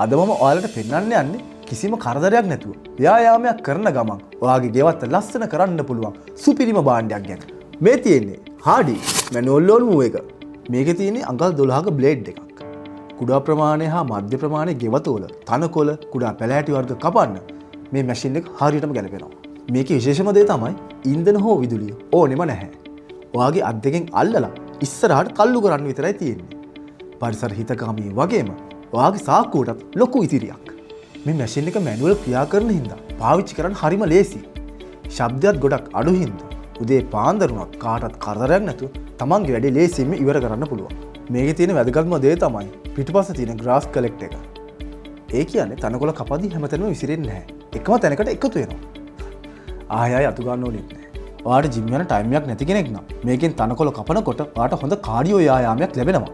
අද මම ඔයාලට පෙන්වන්න යන්නේ කිසිම කරදරයක් නැතුව ව්‍යායාමයක් කරන ගමන් ඔයාගේ ගෙවත්ත ලස්සන කරන්න පුළුවන් සුපිරිම භාණ්ඩයක් ගැන. මේ තියෙන්නේ හාඩි මැනුවල් ලෝන් මෝවර් එක. මේකේ තියෙන්නේ අඟල් 12ක බ්ලේඩ් එකක්. කුඩා ප්‍රමාණය හා මධ්‍ය ප්‍රමාණයේ ගෙවතුවල තනකොළ, කුඩා පැලෑටි වර්ග කපන්න මේ මැෂින් එක හරියටම ගැලපෙනවා. මේකේ විශේෂම දේ තමයි ඉන්ධන හෝ විදුලිය ඕනෙම නැහැ. ඔයාගේ අත් දෙකෙන් අල්ලලා ඉස්සරහට තල්ලු කරන්න විතරයි තියෙන්නේ. පරිසර හිතකාමී වගේම ඔයාගේ සාක්කුවටත් ලොකු ඉතිරියක්. මේ මැෂින් එක මැනුවල් ක්‍රියා කරන හින්දා පාවිච්චි කරන්න හරිම ලේසි. ශබ්දයක් ගොඩක් අඩු හින්දා උදේ පාන්දර වුණත් කාටත් කරදරයක් නැතුව තමන්ගේ වැඩේ ලේසියෙන්ම ඉවර කරන්න පුළුවන්. මේකේ තියෙන වැදගත්ම දේ තමයි පිටුපස්ස තියෙන ග්‍රාස් කලෙක්ටර් එක. ඒ කියන්නේ තනකොළ කපද්දි හැමතැනම විසිරෙන්නේ නැහැ. එකම තැනකට එකතු වෙනවා. ආය ආය අතු ගන්න ඕනෙත් නැහැ. ඔයාට ජිම් යන ටයිම් එකක් නැති කෙනෙක් නම් මේකෙන් තනකොළ කපනකොට ඔයාට හොඳ කාඩියෝ ව්‍යායාමයක් ලැබෙනවා.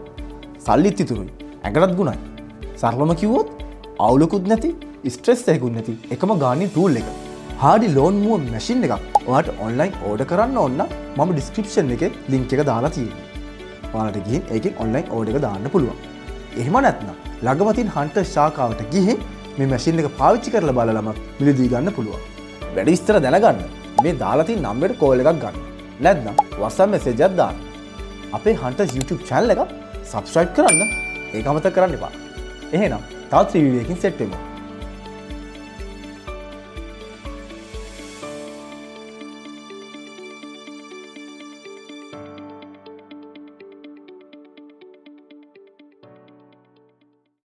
සල්ලිත් ඉතුරුයි. ඇඟටත් ගුණයි. සරලම කිව්වොත් අවුලකුත් නැති, ස්ට්‍රෙස් එකකුත් නැති එකම ගාර්ඩනින් ටූල් එක. හාඩි ලෝන් මෝවර් මැෂින් එකක් ඔයාට ඔන්ලයින් ඕඩර් කරන්න ඕන නම් මම ඩිස්ක්‍රිප්ෂන් එකේ ලින්ක් එක දාලා තියෙනවා. ඔයාලට ගිහින් ඒකෙන් ඔන්ලයින් ඕඩර් එක දාන්න පුළුවන්. එහෙම නැත්නම් ළඟම තියෙන හන්ටර් ශාඛාවට ගිහින් මේ මැෂින් එක පාවිච්චි කරලා බලලම මිලදී ගන්න පුළුවන්. වැඩි විස්තර දැනගන්න මේ දාලා තියෙන නම්බරයට කෝල් එකක් ගන්න. නැත්නම් WhatsApp message එකක් දාන්න. අපේ හන්ටර්ස් YouTube channel එක subscribe කරන්න. ඒක අමතක කරන්න එපා. එහෙනම් තවත් රිවිව් එකකින් සෙට් වෙමු.